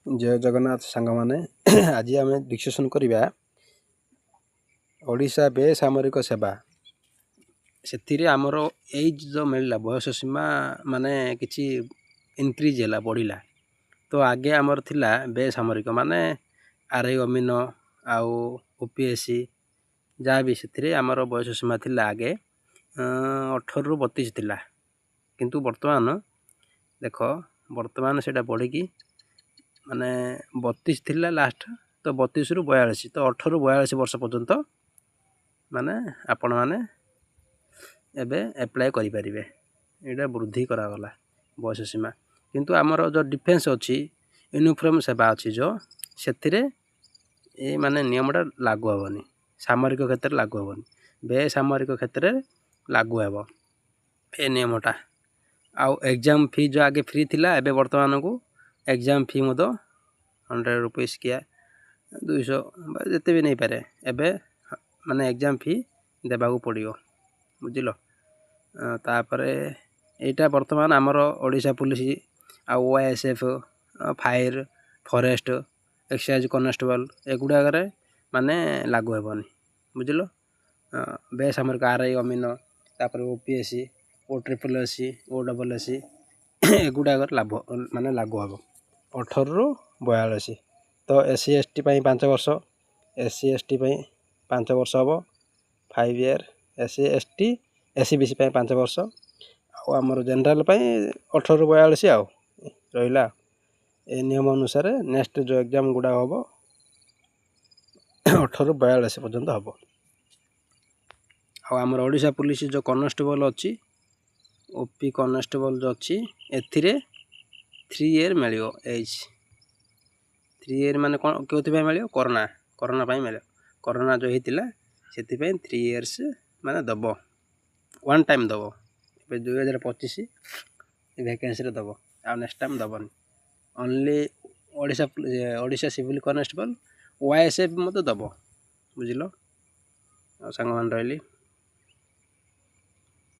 ଜୟ ଜଗନ୍ନାଥ ସାଙ୍ଗମାନେ। ଆଜି ଆମେ ଡିସ୍କସନ୍ କରିବା ଓଡ଼ିଶା ବେସାମରିକ ସେବା। ସେଥିରେ ଆମର ଏଜ୍ ଯେଉଁ ମିଳିଲା, ବୟସ ସୀମା ମାନେ କିଛି ଇନକ୍ରିଜ୍ ହେଲା, ବଢ଼ିଲା। ତ ଆଗେ ଆମର ଥିଲା ବେସାମରିକ ମାନେ ଆର୍ I, ଅମିନ ଆଉ ଓ ପି ଏସ୍ ସି ଯାହା ବି, ସେଥିରେ ଆମର ବୟସ ସୀମା ଥିଲା ଆଗେ 18ରୁ 32 ଥିଲା। କିନ୍ତୁ ବର୍ତ୍ତମାନ ଦେଖ, ବର୍ତ୍ତମାନ ସେଇଟା ବଢ଼ିକି ମାନେ 32 ଥିଲା ଲାଷ୍ଟ, ତ 32ରୁ 42, ତ 18ରୁ 42 ବର୍ଷ ପର୍ଯ୍ୟନ୍ତ ମାନେ ଆପଣମାନେ ଏବେ ଆପ୍ଲାଏ କରିପାରିବେ। ଏଇଟା ବୃଦ୍ଧି କରାଗଲା ବୟସ ସୀମା। କିନ୍ତୁ ଆମର ଯେଉଁ ଡିଫେନ୍ସ ଅଛି, ୟୁନିଫର୍ମ ସେବା ଅଛି ଯେଉଁ, ସେଥିରେ ଏ ମାନେ ନିୟମଟା ଲାଗୁ ହେବନି। ସାମରିକ କ୍ଷେତ୍ରରେ ଲାଗୁ ହେବନି, ବେସାମରିକ କ୍ଷେତ୍ରରେ ଲାଗୁ ହେବ ଏ ନିୟମଟା। ଆଉ ଏକ୍ଜାମ୍ ଫି ଯେଉଁ ଆଗେ ଫ୍ରି ଥିଲା, ଏବେ ବର୍ତ୍ତମାନକୁ ଏକ୍ଜାମ୍ ଫି ମଧ୍ୟ 100 ରୁପିସ୍ କିଆ 200 ବା ଯେତେ ବି ନେଇପାରେ, ଏବେ ମାନେ ଏକ୍ଜାମ୍ ଫି ଦେବାକୁ ପଡ଼ିବ, ବୁଝିଲ? ତାପରେ ଏଇଟା ବର୍ତ୍ତମାନ ଆମର ଓଡ଼ିଶା ପୋଲିସ ଆଉ OSF, fire, forest, excise constable ଏଗୁଡ଼ାକରେ ମାନେ ଲାଗୁ ହେବନି, ବୁଝିଲ? ବେସାମରିକ ଆର୍ I, ଅମିନ, ତାପରେ OPSC, OSSC, OSSC ଏଗୁଡ଼ାକରେ ଲାଭ ମାନେ ଲାଗୁ ହେବ 18ରୁ 42। ତ ଏସ୍ ସି ଏସ୍ ଟି ପାଇଁ 5 ବର୍ଷ, ଏସ୍ ସି ଏସ୍ ଟି ପାଇଁ 5 ବର୍ଷ ହେବ, 5 year, SC, ST, SEBC ପାଇଁ 5 ବର୍ଷ। ଆଉ ଆମର ଜେନେରାଲ୍ ପାଇଁ 18ରୁ 42 ଆଉ ରହିଲା। ଏ ନିୟମ ଅନୁସାରେ ନେକ୍ସଟ ଯେଉଁ ଏକ୍ଜାମ୍ ଗୁଡ଼ାକ ହେବ, 18ରୁ 42 ପର୍ଯ୍ୟନ୍ତ ହେବ। ଆଉ ଆମର ଓଡ଼ିଶା ପୋଲିସ ଯେଉଁ କନଷ୍ଟେବଲ୍ ଅଛି, ଓ ପି କନଷ୍ଟେବଲ୍ ଯେଉଁ ଅଛି, ଏଥିରେ 3 ଇୟର୍ ମିଳିବ ଏଜ୍। 3 ଇୟର୍ ମାନେ କ'ଣ? କେଉଁଥିପାଇଁ ମିଳିବ? କରୋନା ପାଇଁ ମିଳିବ। କରୋନା ଯେଉଁ ହେଇଥିଲା, ସେଥିପାଇଁ 3 ଇୟର୍ସ ମାନେ ଦେବ, ୱାନ୍ ଟାଇମ୍ ଦେବ। ଏବେ 2025 ଭ୍ୟାକେନ୍ସିରେ ଦେବ, ଆଉ ନେକ୍ସଟ ଟାଇମ୍ ଦେବନି। Only Odisha civil constable, OISF ମଧ୍ୟ ଦେବ, ବୁଝିଲ? ଆଉ ସାଙ୍ଗମାନେ, ରହିଲି।